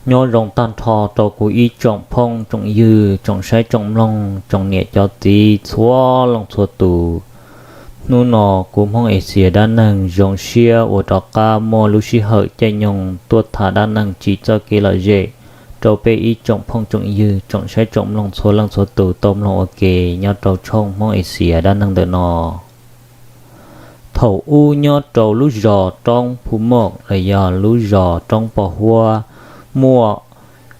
Nyob zoo tag nrho rau kuv ib tsoom phooj tsoom ywg, tsoom saib tsoom mloog, tsoom niam cov txiv txhua leej txhua tus. Hnub no kuv Hmoob Axias dab neeg zoo siab uas rov qab muaj lub sij hawm caij nyoog tuaj tham dab neeg tsim txoj kev lom zem rau peb ib tsoom phooj tsoom ywg, tsoom saib tsoom mloog txhua leej txhua tus tau mloog ua ke nyob rau tshooj Hmoob Axias dab neeg ntawm no. Thaum ub nyob rau lub zos Roob Phu Moj los yog lub zos Roob Pos Huab, muaj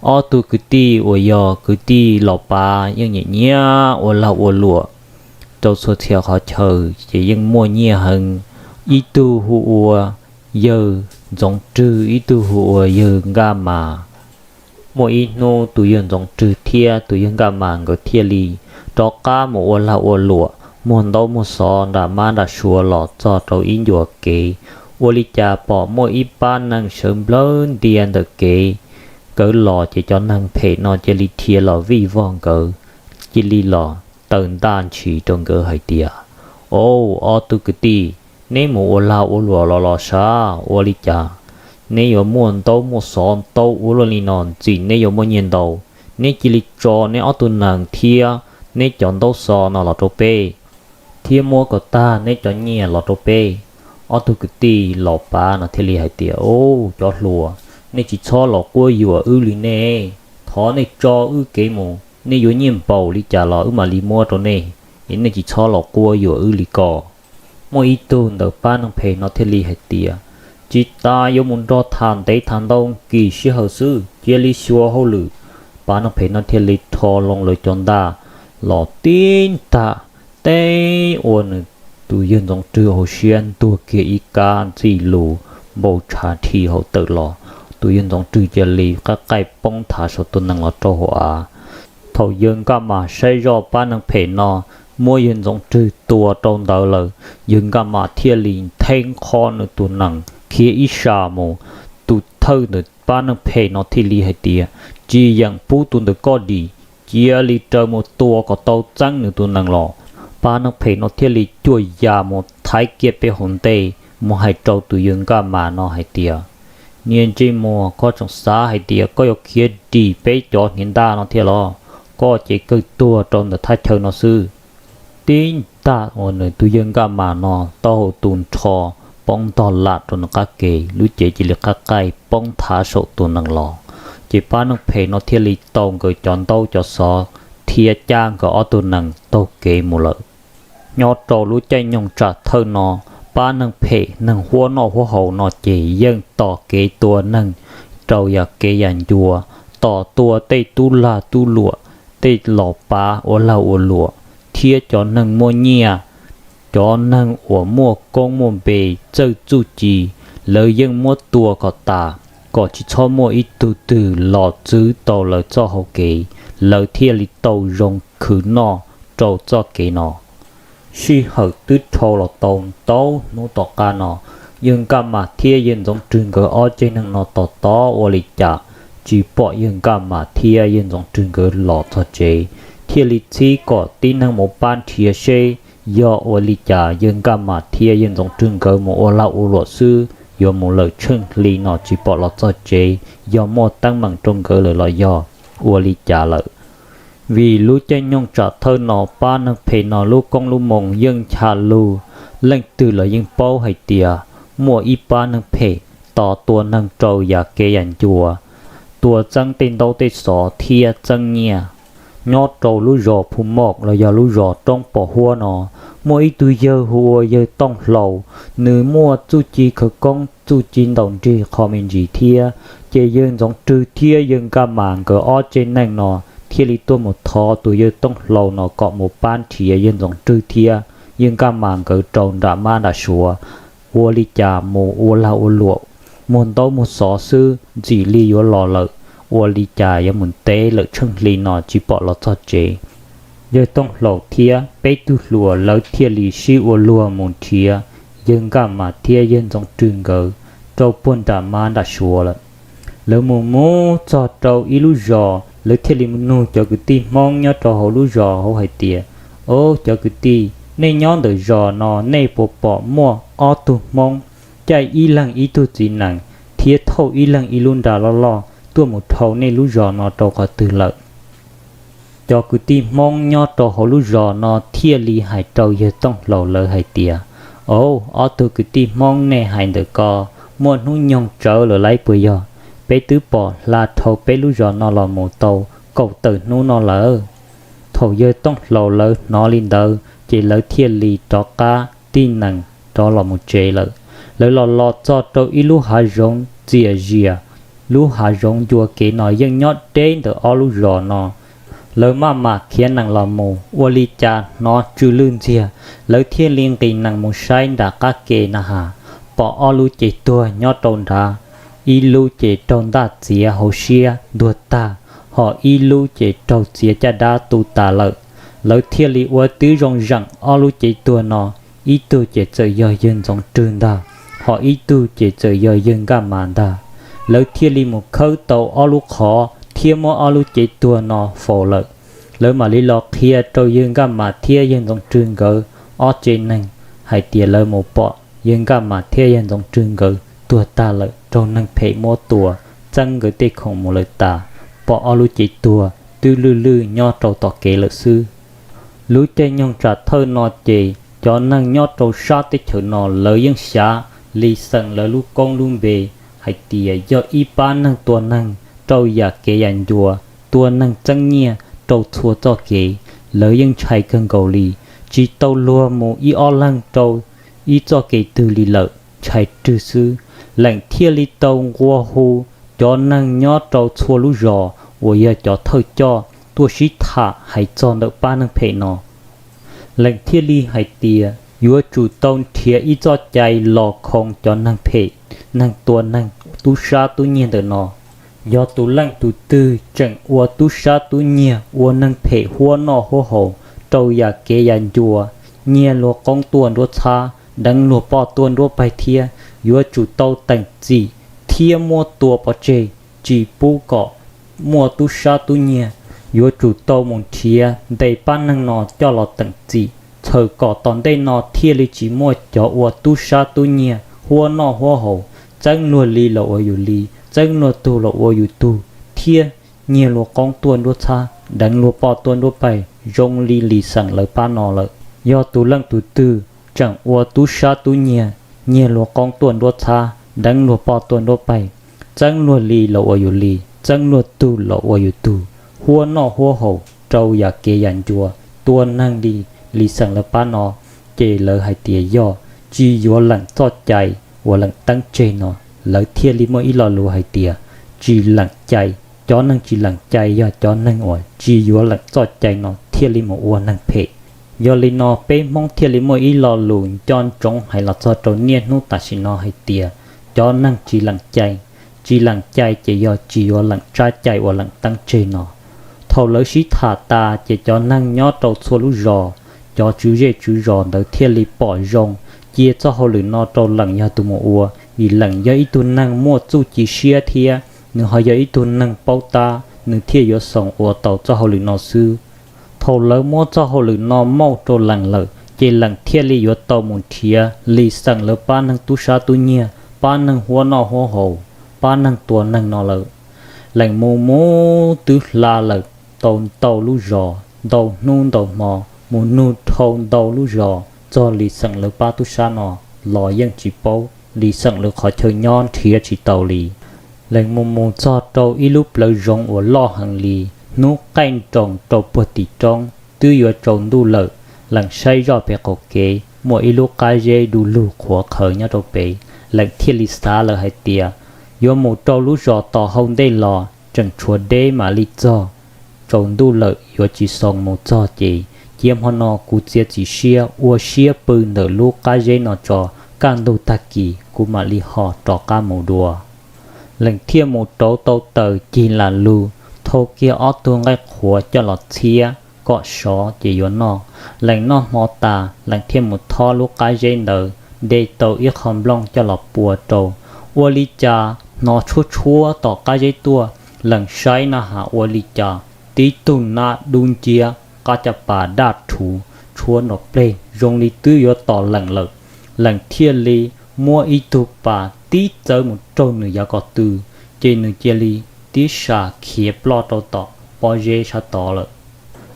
ob tug kwv tij uas yog kwv tij Los Pav yeej nyiam nyiam ua lag ua luam rau txhua txhia qhov chaw ces yeej muaj nyiaj heev. Ib tug hu ua yawg Ntxoov Rwg, ib tug hu ua yawg Nkaj Mas. Muaj ib hnub tus yawg Ntxoov Rwg thiab tus yawg Nkaj Mas nkawd thiaj li rov qab mus ua lag ua luam, muag ntaub muag xov nram mab nram suav los txog rau ib ncua kev, ua li cas pom muaj ib pab neeg sawv nplawg ntia ntawm kev. Nkawd los ces cov neeg phem no cia li dhia los vij vog nkawd, cia li los taw ntaj ntshis rau nkawd hais tias, Au, ob tug kwv tij, neb mus ua lag ua luam los los sav, ua li cas neb yuav muaj ntaub muaj xov ntau ua luaj li no, ntxim neb yuav muaj nyiaj ntau. Neb cia li tso neb ob tug nees thiab neb cov ntaub xov no los rau peb, thiab muab kom tag neb cov nyiaj los rau peb. Ob tug kwv tij Los Pav no thiaj li hais tias, Au, cov hluas, nej tsis txhob los quab yuam wb li nej. Thov nej tso wb kev mus, nej yuav nyiaj npaum li cas los wb mam li muab rau nej, es nej tsis txhob los quab yuam wb li ko. Muaj ib tug ntawm pab neeg phem no thiaj li hais tias, Tsis tas yuav mus nrog tham ntev tham ntau, kis sij hawm xwb, cia li xyuas hauj lwm. Pab neeg phem no thiaj li rho loo lawv cov ntaj los tib ntaj teb ua nws tus yawg Ntxoov Rwg hauv siab ntuag kiag ib kab ntxij lus npau tshav dhi hauv tawm los. Tus yawg Ntxoov Rwg cia li qab qaij poob thav saum tus nees los rau hauv av. Thaum yawg Nkaj Mas saib zoj pab neeg phem no muab yawg Ntxoov Rwg tua rau ntawd lawm, yawg Nkaj Mas thiaj li nthe nqho nws tus nees khiav ib sas mus. Tus thawj ntawm pab neeg phem no thiaj li hais tias, Tsis yeem pub tus ntawm koj dim, cia li raws mus tua kom tau txeeb nws tus nees los. Pab neeg phem no thiaj li cuaj ya mus thaiv kiag peb hauv ntej mus hais rau tus yawg Nkaj Mas no hais tias, Niag ntsej muag, koj tseem xav hais tias koj yuav khiav dim peb cov hniav ntaj no thiab los? Koj ces kawg tuag rau ntawm thaj chaw no xwb. Tib ntaj uas nws tus yawg Nkaj Mas no taub hau tu nrho poob ntog lam rau nws qab ke, lub cev cia li qab qaij poob thav saum tus nees los. Ces pab neeg phem no thiaj li tau nkawd cov ntaub cov xov thiab cab nkawd ob tug nees taug kev mus lawm. Nyob rau lub caij nyoog tsam thawj no, pab neeg phem neeg huab noj huab haus no ces yeej tos kev tua neeg rau yam kev yam ncua, tos tua tej tub lag tub luam, tej Los Pav ua lag ua luam, thiab cov neeg muaj nyiaj, cov neeg uas muaj koob muaj npe txawj txuj ci, lawv yeej muab tua kom tas, kom tsis txhob muaj ib tug twg los txwv tau lawv txoj hau kev, lawv thiaj li tau zoo khwv noj rau txoj kev no. Sij hawm twb dhau los tau ntau hnub tom qab no, yawg Nkaj Mas thiab yawg Ntxoov Rwg nkawd ob tsev neeg no tos tos ua li cas tsis pom yawg Nkaj Mas thiab yawg Ntxoov Rwg nkawd los txog tsev, thiaj li txhib kom tib neeg mus pab nrhiav seb yog ua li cas yawg Nkaj Mas thiab yawg Ntxoov Rwg nkawd mus ua lag ua luam xwb, yuav mus lawm tsheej hli no tsis pom los txog tsev, yog muaj teeb meem rau nkawd lawm los yog ua li cas lawm. Vim lub caij nyoog tsam thawj no pab neeg phem no lub koob lub moo yeej ncha lug, leej twg los yeej paub hais tias muaj ib pab neeg phem tos tua neeg rau yam kev yam ncua, tua txeeb tej ntaub tej xov thiab txeeb nyiaj. Nyob rau lub zos Phu Mom los yog lub zos Roob Pos Huab no, muaj ib tug yawg hu ua yawg Tooj Hlau, nws muaj txuj ci khawv koob txuj ci ntaus nrig qho me ntsis thiab. Ces yawg Ntxoov Rwg thiab yawg Nkaj Mas nkawd ob tsev neeg no thiaj li tuaj mus thov tus yawg Tooj Hlau no kom mus pab nrhiav yawg Ntxoov Rwg thiab yawg Nkaj Mas nkawd rau nram mab nram suav. Ua li cas mus ua lag ua luam, muag ntaub muag xov xwb ntxim li yuav los lawm, ua li cas yuav mus ntev lawm tsheej hli no tsis pom los txog tsev. Yawg Tooj Hlau thiab peb tug hluas lawv thiaj li sib ua luag mus nrhiav yawg Nkaj Mas thiab yawg Ntxoov Rwg nkawd rau puag nram mab nram suav lawm. Lawv mus mus txog rau ib lub zos, lawv thiaj li mus nug cov kwv tij Hmoob nyob rau hauv lub zos hauv hais tias, Au, cov kwv tij, nej nyob ntawm zos no nej puas pom muaj ob tug Hmoob caij ib leeg ib tug txiv nees thiab thauj ib leeg ib lub nra loj loj tuaj mus dhau nej lub zos no rau qhov twg lawm? Cov kwv tij Hmoob nyob rau hauv lub zos no thiaj li hais rau yawg Tooj Hlaus lawv hais tias, Au, ob tug kwv tij Hmoob, nej hais ntawm ko muaj hnub nyoog tsawv lawm lauj puas yog? Peb twb pom hla dhau peb lub zos no los mus tau kaum tawm hnub no lawm. Thaum yawg Tooj Hlaus lawv hnov li ntawd ces lawv thiaj li rov qab tig nees rov los mus tsev lawm. Lawv los los txog rau ib lub hav zoov txias zias, lub hav zoov ncua kev no yeej nyob deb ntawm ob lub zos no. Lawv maj mam khiav nees los mus, ua li cas hnov tsw lwj ntxiag, lawv thiaj li nqis nees mus saib nram qab ke na has, pom ob lub cev tuag nyob rau nrad, ib lub ces raug ntaj txiav hauv siab ntuag tag, ho ib lub ces raug txiav caj dab tu tas lawm. Lawv thiaj li ua tib zoo zeem ob lub cev tuag no, ib tug ces txawm yog yawg Ntxoov Rwg ntag, ho ib tug ces txawm yog yawg Nkaj Mas ntag. Lawv thiaj li mus khawb tau ob lub qhov thiab muab ob lub cev tuag no faus lawm. Lawv mam li los qhia rau yawg Nkaj Mas thiab yawg Ntxoov Rwg nkawd ob tsev neeg hais tias lawv mus pom yawg Nkaj Mas thiab yawg Ntxoov Rwg nkawd tuag tag lawm, raug neeg phem muab tua, txeeb nkawd tej khoom mus lawm tas, pom ob lub cev tuag twb lwj lwj nyob rau tom kev lawm xwb. Lub caij nyoog tsam thawj no ces cov neeg nyob rau sab teb chaws no lawv yeej xyav Lis Xeem lawv lub koob lub npe hais tias yog ib pab neeg tua neeg rau yam kev yam ncua, tua neeg txeeb nyiaj rau txhua txoj kev, lawv yeej ntshai kawg nkaus li, tsis tau luag mus ib ob leeg rau ib txoj kev twg li lawm, ntshai rwg xwb. Leem thiaj li tau nqua hu cov neeg nyob rau txhua lub zos uas yog cov thawj coj tuaj sib tham hais txog ntawm pab neeg phem no. Leem thiaj li hais tias yuav tsum tau nrhiav ib txoj cai los khoo cov neeg phem, neeg tua neeg tub sab tub nyiag ntawm no. Yog tus leej tus twg tseem ua tub sab tub nyiag, ua neeg phem huab noj huab haus, rau yam kev yam ncua, nyiag luag qoob tuaj nruab txhab, deev luag poj tuaj nruab paig thiab, yuav tsum tau teem txim thiab muab tua pov tseg, tsis pub kom muaj tub sab tub nyiag. Yuav tsum tau mus nrhiav ntes pab neeg no coj los teem txim, txhawm kom tom ntej no thiaj li tsis muaj cov ua tub sab tub nyiag huab noj huab haus, txeeb luag li los ua yus li, txeeb luag tug los ua yus tug, thiab nyiag luag qoob tuaj nruab txhab, deev luag poj tuaj nruab paig zoo li Lis Xeem lawv pab no lawm. Yog tus leej tus twg tseem ua tub sab tub nyiag, nyiag luag qoob tuaj nruab txhab, deev luag poj tuaj nruab paig, txeeb luag li los ua yus li, txeeb luag tug los ua yus tug, huab noj huab haus, rau yam kev yam ncua, tua neeg li Lis Xeem lawv pab no, ces lawv hais tias yog tsis yuav leem txoj cai uas leem teeb tseg no. Lawv thiaj li muaj ib lo lus hais tias tsis leem cai. Cov neeg tsis leem cai yog cov neeg uas tsis yuav leem txoj cai no thiaj li mus ua neeg phem. Yog li no peb Hmoob thiaj li muaj ib lo lus nco ntsoov hais los txog rau niaj hnub tam sim no hais tias cov neeg tsis leem cai. Tsis leem cai ces yog tsis yuav leem tsab cai uas leem teeb tseg no. Thaum lawv sib tham tas ces cov neeg nyob rau txhua lub zos, cov tswv zej tswv zos ntawd thiaj li pom zoo cia txoj hauj lwm no rau leem yog tus mus ua, vim leem yog ib tug neeg muaj txuj ci siab thiab nws ho yog ib tug neeg paub tab, nws thiaj yuav xoo ua tau txoj hauj lwm no xwb. Thaum lawv muab txoj hauj lwm no mauj rau leem lawm ces leem thiaj li yuav tau mus nrhiav Lis Xeem lawv pab neeg tub sab tub nyiag, pab neeg huab noj huab haus, pab neeg tua neeg no lawm. Leem mus mus twb hla lawm tau ntau lub zos, ntau hnub ntau hmo, mus nug dhau ntau lub zos txog Lis Xeem lawv pab tub sab no los yeej tsis paub Lis Xeem lawv qhov chaw nyob, nrhiav tsis tau li. Leem mus mus txog rau ib lub plawv zoov uas loj heev li, hnub qaij nroos rau puag tim roob twb yuav tsaus ntuj lawm. Leem saib zoj pem qaum kev muaj ib lub qab zeb du lug qhuav qhawv nyob rau pem. Leem thiaj li xav lawm hais tias yuav mus rau lub zos tom hauv ntej los tseem tshuav deb mam li txog. Tsaus ntuj lawm yuav tsis xoo mus txog ces cia hmo no kuv txiav txim siab ua siab pw ntawm lub qab zeb no tso, kaj ntug tag kis kuv mam li ho rov qab mus dua. Leem thiaj mus rauv tau taws cig lam lug, thau kiag ob tug nqaij qhuav coj los txhiab kom sov ces yuav noj. Leem noj hmo tas leem thiaj mus thob lub qab zeb ntawd, de tau ib qho nplooj coj los pua rau. Ua li cas hnov tshuab tshuab tom qab zeb tuaj, leem saib na has ua li cas tib tug nab dub nciab qab caj pas daj rhuv tshuab nrov pleg zoo li twb yuav tom leem lawm. Leem thiaj li muab ib tug pas tib txawv mus raug nws yav kom tw, ces nws cia li tib sab khiav ploj rau tom pob zeb sab tod lawm.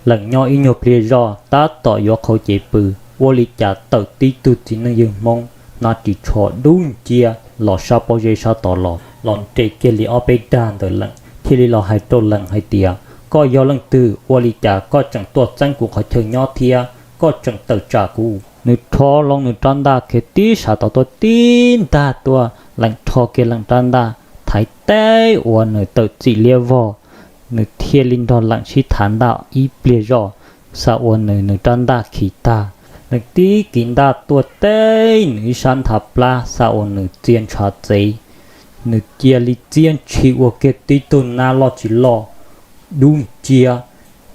Leem nyob ib nyuag pliag zoj tab tom yuav qhauv cev pw, ua li cas tawm tib tug txiv neej yawg Hmoob hnav ris tsho dub nciab los sab pob zeb sab tod los, los nres kiag li ob peb dag ntawm Leem thiaj li los hais rau Leem hais tias, Koj yog leej twg? Ua li cas koj tseem tuaj txeeb kuv qhov chaw nyob thiab koj tseem tawm tsam kuv? Nws rho loo nws rab ntaj khiav tib sab tod tuaj tib ntag tuaj, Leem rho kiag Leem rab ntaj thaiv teb uas nws tawm txim liab vog. Nws thiaj li nrog Leem sib thav ntaj ib pliag zoj, xav ua nws nws rab ntaj khiv tag. Leem tib kiv ntaj tuaj teb nws ib sab nthav plab xav ua nws txia ntshav txev. Nws cia li txiab ntshis ua kiag tib tug nab loj tsis loj dub nciab,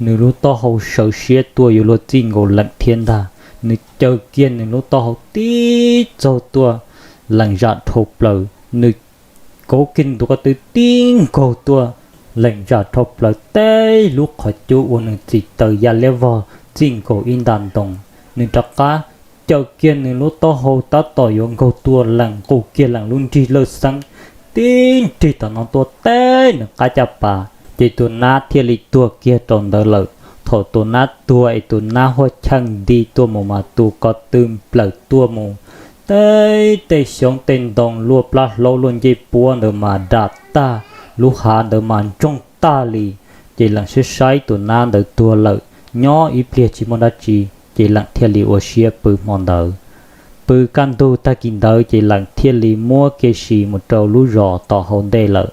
nws lub taub hau sawv siab tuaj yuav luag txij nkaus Leem thiab ntag. Nws caw kiag nws lub taub hau tib txaug tuaj, Leem zam dhau plaws, nws kauv kiag ntu qab twb tib nkaug tuaj, Leem zam dhau plaws teb lub qhov cub uas nws txim taws ya liab vog txij nkaus ib nta ntoo. Nws rov qab caw kiag nws lub taub hau tab tom yuav nkaug tuaj, Leem nqus kiag Leem lub nrig lawj xeeb tib nrig tom no tuaj teb nws qab caj pas, ces tus nab thiaj li tuag kiag rau ntawd lawm. Thaum tus nab tuag es tus nab huaj cheej nti tuaj mus mas tus ko tw nplawm tuaj mus, tej tej xyoob tej ntoo luaj plab hlaub luaj ncej puab ntawd mas dam tag, lub hav ntawd mas ntsoog tag li. Ces Leem saib saib tus nab ntawd tuag lawm, nyob ib pliag tsis muaj dab tsi, ces Leem thiaj li ua siab pw hmo ntawd. Pw kaj ntug tag kis ntawd ces Leem thiaj li muab kev si mus rau lub zos tom hauv ntej lawm.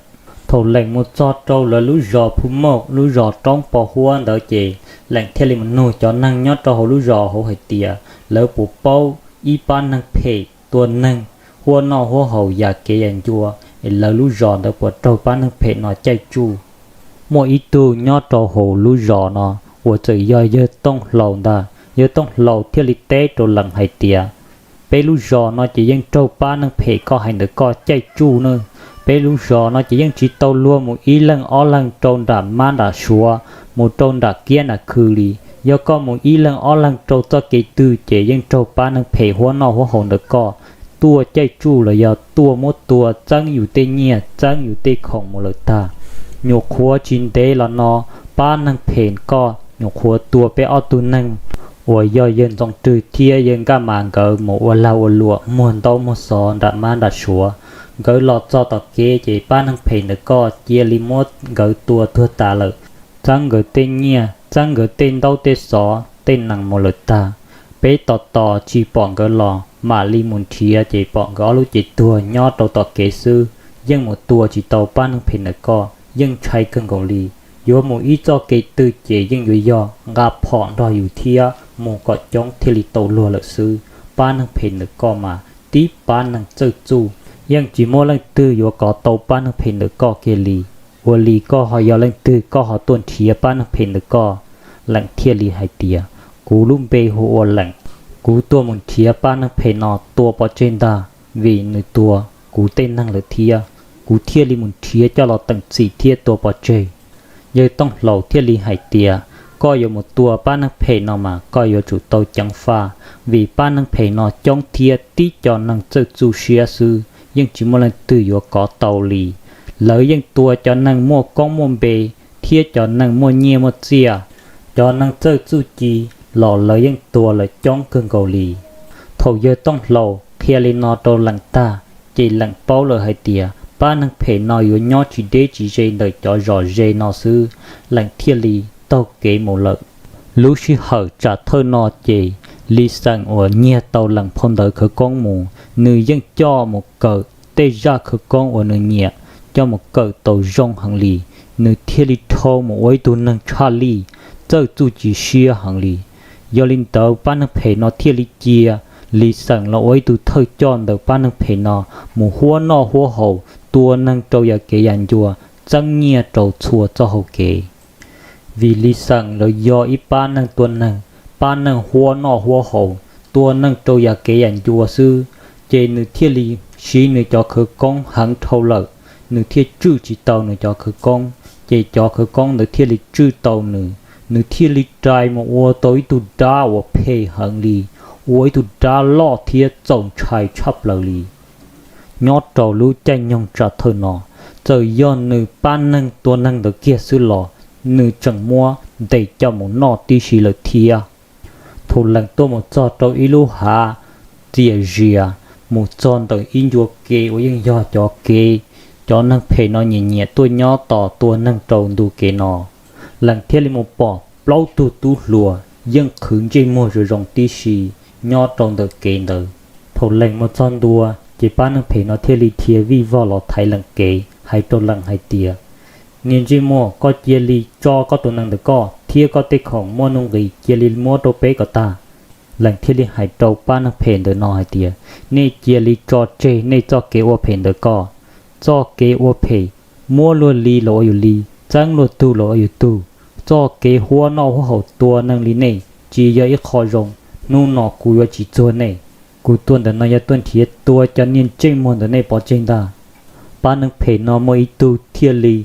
Thaum Leem mus txog rau lawv lub zos Phu Mauj, lub zos roob pos huab ntawd ces Leem thiaj li mus nug cov neeg nyob rau hauv lub zos hauv hais tias lawv puas paub ib pab neeg phem tua neeg huab noj huab haus yam kev yam ncua, es lawv lub zos ntawd puas raug pab neeg phem no caij tsuj. Muaj ib tug nyob rau hauv lub zos no uas txawm yog yawg Tooj Hlau ntag. Yawg Tooj Hlau thiaj li teb rau Leem hais tias, peb lub zos no ces yeej raug pab neeg phem koj hais ntawd koj caij tsuj na. Peb lub zos no ces yeej tsis tau luag mus ib leeg ob leeg rau nram mab nram suav, mus rau nram kiab nram khw li. Yog koj mus ib leeg ob leeg rau txoj kev twg ces yeej raug pab neeg phem huab noj huab haus ntawd koj tuaj caij tsuj los yog tuaj muab tua txeeb yus tej nyiaj txeeb yus tej khoom mus lawm tag. Nyuam qhuav tsis ntev los no pab neeg phem koj nyuam qhuav tua peb ob tug neeg uas yog yawg Ntxoov Rwg thiab yawg Nkaj Mas nkawd mus ua lag ua luam muag ntaub muag xov nram mab nram suav. Nkawd los txog tom kev ces pab neeg phem ntawd koj cia li muab nkawd tua tuag tas lawm, txeeb nkawd tej nyiaj txeeb nkawd tej ntaub tej xov tej nees mus lawm tag. Peb tos tos tsis pom nkawd los mam li mus nrhiav ces pom nkawd ob lub cev tuag nyob rau tom kev xwb. Yeej mus tua tsis tau pab neeg phem ntawd koj, yeej ntshai kawg nkaus li. Yuav mus ib txoj kev twg ces yeej yuav yog nqa phom nrog yus thiab mus kom coob thiaj li tau luag lawm xwb. Pab neeg phem ntawm koj mas tib pab neeg txawj txuj, yeej tsis muaj leej twg yuav kov tau pab neeg phem ntawm koj kiag li. Ua li koj ho yog leej twg koj ho tuaj nrhiav pab neeg phem ntawm koj? Leem thiaj li hais tias, kuv lub npe hu ua Leem. Kuv tuaj mus nrhiav pab neeg phem no tua pov tseg ntag, vim nws tua kuv tej neeg lawm thiab. Kuv thiaj li mus nrhiav coj los teem txim thiab tua pov tseg. Yawg Tooj Hlau thiaj li hais tias, koj yuav mus tua pab neeg phem no mas koj yuav tsum tau ceev faj, vim pab neeg phem no coob thiab tib co neeg txawj txuj siab xwb, yeej tsis muaj leej twg yuav kov tau li. Lawv yeej tua cov neeg muaj koob muaj npe thiab cov neeg muaj nyiaj muaj txiaj. Cov neeg txawj txuj ci los lawv yeej tua lawm coob kawg nkaus li. Thaum yawg Tooj Hlau qhia li no rau Leem tag, ces Leem paub lawm hais tias pab neeg phem no yuav nyob tsis deb tsis ze ntawm cov zos ze no xwb. Leem thiaj li taug kev mus lawm. Lub sij hawm tsam thawj no ces Lis Xeem uas nyiag tau Leem phau ntawv khawv koob mus, nws yeej coj mus kawm tej zaj khawv koob uas nws nyiam, coj mus kawm tau zoo heev li. Nws thiaj li dhau mus ua ib tug neeg tshaj lij, txawj txuj ci siab heev li. Yog li ntawd pab neeg phem no thiaj li cia Lis Xeem los ua ib tug thawj coj ntawm pab neeg phem no mus huab noj huab haus, tua neeg rau yam kev yam ncua, txeeb nyiaj rau txhua txoj hau kev. Vim Lis Xeem lawv yog ib pab neeg tua neeg, pab neeg huab noj huab haus, tua neeg rau yam kev yam ncua xwb, ces nws thiaj li siv nws cov khawv koob heev dhau lawm, nws thiaj tswj tsis tau nws cov khawv koob, ces cov khawv koob ntawd thiaj li tswj tau nws. Nws thiaj li rais mus ua tau ib tug dab uas phem heev li, ua ib tug dab loj thiab txaus ntshai tshaj plaws li. Nyob rau lub caij nyoog tsam thawj no, txawm yog nws pab neeg tua neeg ntawd kiag xwb los nws tseem muab ntes coj mus noj tib si lawm thiab. Thaum Lees tuaj mus txog rau ib lub hav txias zias, mus txog ntawm ib ncua kev uas yeej yog cov kev cov neeg phem no nyiam nyiam tuaj nyob tos tua neeg rau ntu kev no, Lees thiaj li mus pom plaub tug tub hluas yeej qhwv ntsej muag zoo zoo tib si nyob rau ntawm kev ntawd. Thaum Lees mus txog ntua ces pab neeg phem no thiaj li dhia vij vog los thaiv Lees kev hais rau Lees hais tias, Niag ntsej muag, koj cia li tso koj tus nees ntawm koj thiab koj tej khoom muaj nuj nqis cia li muab rau peb kom tag. Lees thiaj li hais rau pab neeg phem ntawm no hais tias, Nej cia li tso tseg nej txoj kev ua phem ntawm koj. Txoj kev ua phem, muab luag li los ua yus li, txeeb luag tug los ua yus tug. Txoj kev huab noj huab haus tua neeg li nej tsis yog ib qho zoo. Hnub no kuv yuav tsis txuag nej. Kuv tuaj ntawm no yog tuaj nrhiav tua cov niag ntsej muag ntawm nej pov tseg ntag. Pab neeg phem no muaj ib tug thiaj li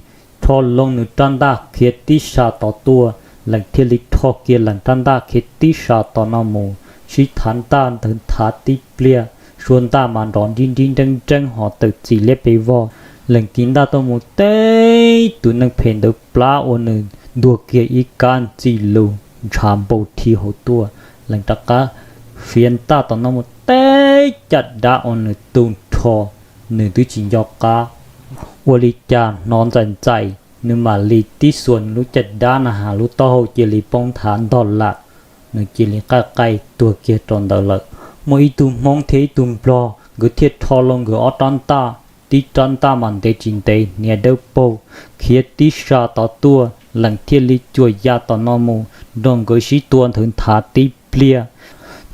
rho loo nws rab ntaj khiav tib sab tom tuaj, Lees thiaj li rho kiag Lees rab ntaj khiav tib sab tom no mus, sib thav ntaj ntawd nthav tib pliag, suab ntaj mas nrov nrib nrib nreeb nreeb ho tawm txim liab pes vog. Lees kiv ntaj tuaj mus teb tus neeg phem ntawd plab ua nws ntuag kiag ib kab ntxim lus ntshav npau thi hauv tuaj. Lees rov qab fiav ntaj tom no mus teb caj dab ua nws tu nrho, nws twb tsis nco qab. Ua li cas hnov ntxais ntxais, nws mam li tib xuas nws lub caj dab na has lub taub hau cia li poob nthav ntog lam, nws cia li qaij qaij tuag kiag rau ntawd lawm. Muaj ib tug Hmoob thiab ib tug Nplog, nkawd thiaj rho loo nkawd ob rab ntaj, tib rab ntaj mas ntev tsis ntev hniav dawb paug, khiav tib sab tom tuaj, Lees thiaj li cuam ya tom no mus nrog nkawd sib tua nthwv nthav tib pliag.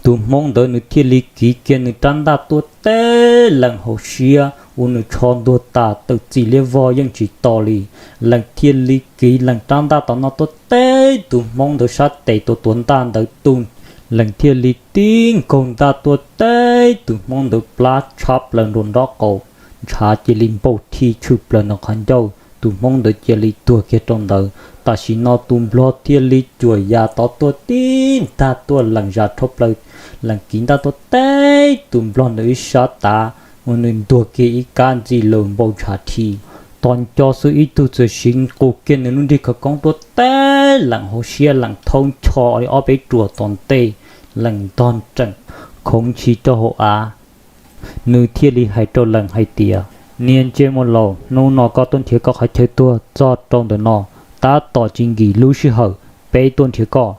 Tus Hmoob ntawd nws thiaj li kiv kiag nws rab ntaj tuaj teb Lees hauv siab ua nws tsho ntuag tas tawm txim liab vog yeej tsis tos li. Lees thiaj li kiv Lees rab ntaj tom no tuaj teb tus Hmoob ntawd sab tes tua tuav ntaj ntawd tu. Lees thiaj li tib nkaug ntaj tuaj teb tus Hmoob ntawd plab tshab plaws nruas nrob qaum, ntshav cia li npau thi tshwm plaws nws qhov ncauj, tus Hmoob ntawd cia li tuag kiag rau ntawd. Tam sim no tus Nplog thiaj li cuam ya tod tuaj tib ntag tuaj Lees zas rhab plaws, Lees kiv ntaj tuaj teb tus Nplog ntawd ib sab tav ua nws ntuag kiag ib kab ntxim lus npau ntshav thi. Tos nco xwb ib tug txawm siv qus kiag nws lub nrig khawv koob tuaj teb Lees hauv siab, Lees thaub ncho li ob peb ruam tom ntej, Lees ntog nreem khoov ntshis rau hauv av. Nws thiaj li hais rau Lees hais tias, Niag ntsej muag laus, hnub no koj tuaj nrhiav koj qhov chaw tuag txog rau ntawm no, tab tom tsis nkim lub sij hawm peb tuaj nrhiav koj.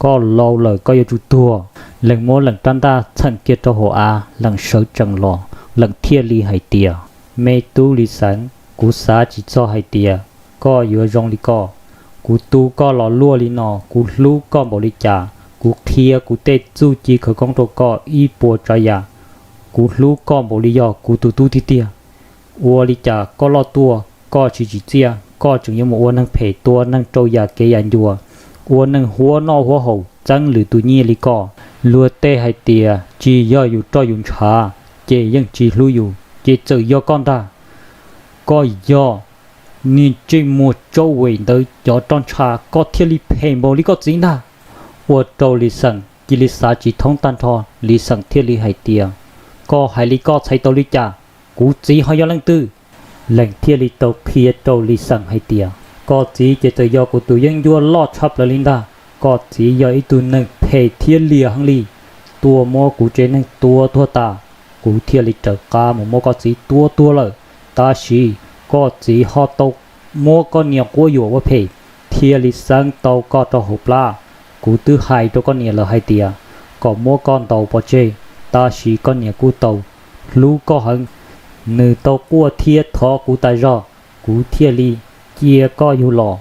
Koj laus lawm koj yuav tsum tuag. Lees muab Lees rab ntaj txheem kiag rau hauv av, Lees sawv tsees los, Lees thiaj li hais tias, Me tub Lis Xeev, kuv xav tsis txog hais tias koj yuav zoo li koj. Kuv tu koj los luaj li no, kuv hlub koj npaum li cas, kuv qhia kuv tej txuj ci khawv koob rau koj ib puas tsav yam. Kuv hlub koj npaum li yog kuv tus tub tiag tiag. Ua li cas koj loj tuaj koj tsis tsim txiaj, koj tseem yuav mus ua neeg phem tua neeg rau yam kev yam ncua, ua neeg huab noj huab haus txeeb lwm tus nyiaj li koj. Luag tej hais tias tsis yog yus roj yus ntshav, ces yeej tsis hlub yus, ces txawm yog koj ntag. Koj yog niag ntsej muag tsau vem ntawd cov roj ntsha, koj thiaj li phem npaum li koj txiv ntag. Ua rau Lis Xeem cia li xav tsis thoob tag nrho, Lis Xeem thiaj li hais tias, Koj hais li koj txhais tau li cas? Kuv txiv ho yog leej twg? Lees thiaj li tau qhia rau Lis Xeem hais tias, Koj txiv ces txawm yog kuv tus yeeb ncuab loj tshaj plaws li ntag. Koj txiv yog ib tug neeg phem thiab liam heev li, tuaj muab kuv tsev neeg tua tuag tas, kuv thiaj li raws qab mus muab koj txiv tua tuag lawm. Tab sis koj txiv ho tau muab koj niam quab yuam ua phem, thiaj li xeeb tau koj rau hauv plab. Kuv twb hais rau koj niam lawm hais tias kom muab koj ntaus pov tseg, tab sis koj niam kuj tau hlub koj heev, nws tau quaj thiab thov kuv tas zog, kuv thiaj li cia koj yug los.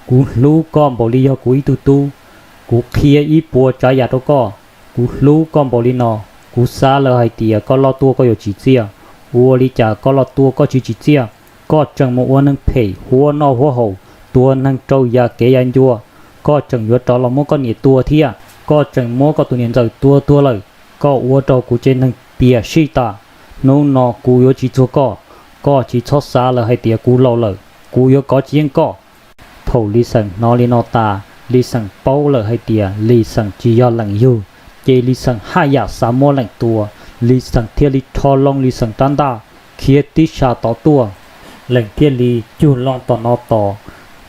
Kuv hlub koj npaum li yog kuv ib tug tub, kuv qhia ib puas tsav yam rau koj. Kuv hlub koj npaum li no, kuv xav lawm hais tias koj loj tuaj koj yuav tsim txiaj. Ua li cas koj loj tuaj koj tsis tsim txiaj? Koj tseem mus ua neeg phem huab noj huab haus, tua neeg rau yam kev yam ncua. Koj tseem yuav rov los muab koj niam tua thiab. Koj tseem muab koj tus niam ntxawm tua tuag lawm. Koj ua rau kuv tsev neeg piam sij tas. Hnub no kuv yuav tsis txuag koj. Koj tsis txhob xav lawm hais tias kuv laus lawm, kuv yuav kov tsis yeej koj. Thaum Lis Xeem hnov li no tas, Lis Xeem paub lawm hais tias Lis Xeem tsis yog Lees yug, ces Lis Xeem haj yam xav muab Lees tua. Lis Xeem thiaj li rho loo Lis Xeem rab ntaj khiav tib sab tod tuaj. Lees thiaj li cug loo tom no tos.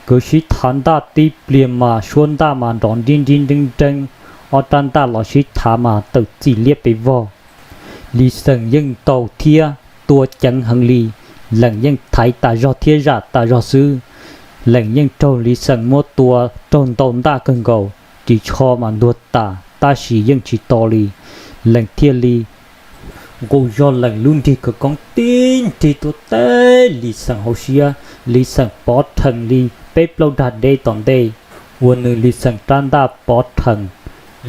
Nkawd sib thav ntaj tib pliag mas suab ntaj mas nrov nrib nrib nreeb nreeb, ob rab ntaj los sib thav mas tawm txim liab pes vog. Lis Xeem yeej ntaus thiab tua ceev heev li. Lees yeej thaiv tas zog thiab zam tas zog xwb. Lees yeej raug Lis Xeem muab tua raug ntau ntaj kawg nkaus, ris tsho mas ntuag tas tab sis yeej tsis to li. Lees thiaj li nqus zog Lees lub nrig khawv koob tib nrig tuaj teb Lis Xeem hauv siab. Lis Xeem pov rhees li peb plaub dag deb tom ntej, ua nws Lis Xeem rab ntaj pov rhees.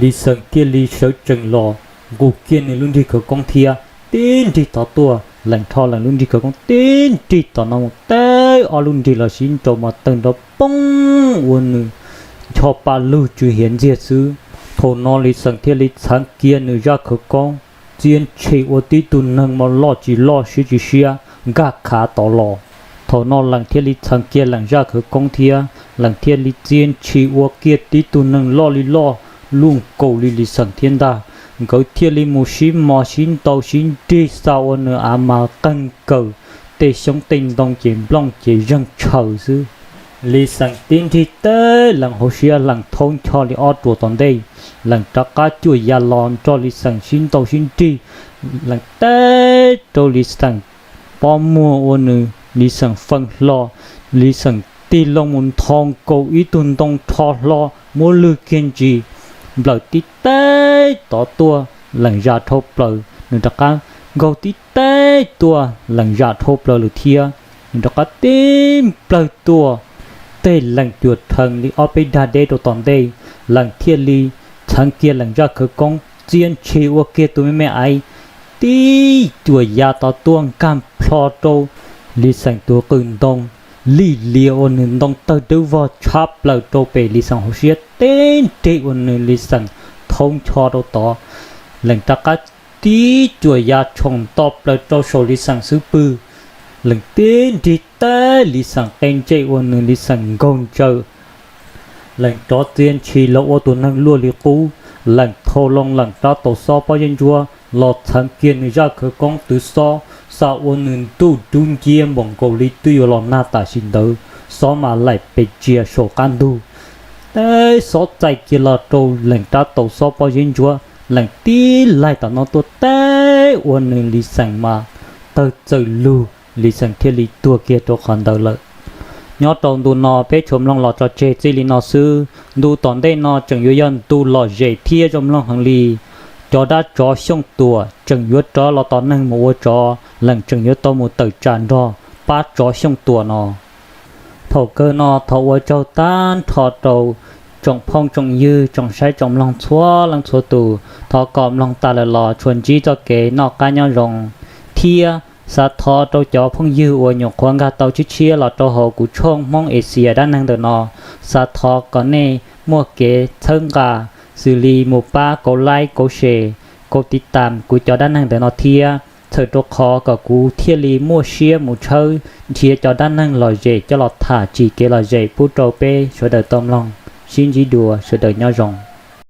Lis Xeem thiaj li sawv tsees los nqus kiag nws lub nrig khawv koob thiab tib nrig tod tuaj. Lees rho Lees lub nrig khawv koob tib nrig tom no mus teb ob lub nrig los sib nraus mas tawg nrov poob ua nws ncho pa lug tsw hiav ntxiag xwb. Thaum no Lis Xeem thiaj li txheev kiag nws zaj khawv koob, txia ntshis ua tib tug neeg mas loj tsis loj siab tsis siab nkag khav tod los. Thaum no Lees thiaj li txheev kiag Lees zaj khawv koob thiab Lees thiaj li txia ntshis ua kiag tib tug neeg loj li loj luj nkaus li Lis Xeem thiab ntag. Nkawd thiaj li mus sib mos sib ntaus sib nrig xa ua nws av mas qeeg kawm, tej xyoob tej ntoo ces nplooj ces zeeg tshaws xwb. Lis Xeem tib nrig teb Lees hauv siab Lees thoob ncho li ob ruam tom ntej. Lees rov qab cuam ya los nrog Lis Xeem sib ntaus sib nrig. Lees teb rau Lis Xeem pob muag ua nws Lis Xeem feeb hlo. Lis Xeem tig loo mus nthos nkaus ib tug ntoo rho hlo muab lwg kiag ntsis, nplawm tib teb tod tuaj. Lees zam dhau plaws nws rov qab nkaug tib teb tuaj, Lees zam dhau plaws lawm thiab nws rov qab tib nplawg tuaj. Tej Lees cuam rhees li ob peb dag deb rau tom ntej, Lees thiaj li txheev kiag Lees zaj khawv koob txia ntshis ua kiag tus me me aiv tib cuam ya tod tuaj nkag plho rau Lis Xeem tus qws ntoo, lim lias ua nws ntoo tawg dawb vog tshab plaws rau pem Lis Xeem hauv siab tib nrig ua nws Lis Xeem thoob ncho rau tod. Lees rov qab tib cuam ya tshoom nto plaws rau saum Lis Xeem xub pwg. Lees tib nrig teb Lis Xeem qe ntsej ua nws Lis Xeem nkaug ntsaws. Lees rov txia ntshis los ua tus neeg luaj li qub. Lees thau loo Lees rab taus xob pob zeb ntsuab los txheev kiag nws zaj khawv koob twv xob, xa ua nws ntuj dub nciab npaum nkaus li twb yuav los nag tam sim ntawd, xob mas laim pes tsias saum qab ntug. Teb xob txais kiag los rau Lees rab taus xob pob zeb ntsuab, Lees tib laig tom no tuaj teb ua nws Lis Xeem mas tawg txawm lug, Lis Xeem thiaj li tuag kiag rau qhov ntawd lawm. Nyob rau ntu no peb tsuas mloog los tso tseg txij li no xwb. Ntu tom ntej no tseem yuav yog ntu lom zem thiab zoo mloog heev li. Cov dab tsov Xyooj Tuam tseem yuav rov los tom neeg mus ua tsov, Lees tseem yuav tau mus tawm tsam nrog pab tsov Xyooj Tuam no. Thaum kawg no thov ua tsaug tag nrho rau tsoom phooj tsoom ywg tsoom saib tsoom mloog txhua leej txhua tus. Thov kom mloog tas lawm los tsuas ntsib txoj kev noj qab nyob zoo, thiab xav thov rau cov phooj ywg uas nyuam qhuav nkag tau tshiab tshiab los rau hauv kuv tshooj Hmoob Asia dab neeg ntawm no, xav thov kom nej muaj kev txhawb nqa, xws li mus pab kauv like, kauv share, kauv tiv tam kuv cov dab neeg ntawm no thiab, txhawm rau qhov kom kuv thiaj li muaj siab mus tshawb nrhiav cov dab neeg lom zem coj los tham tsim kev lom zem pub rau peb sawv daws tau mloog. Sib ntsib dua, sawv daws nyob zoo.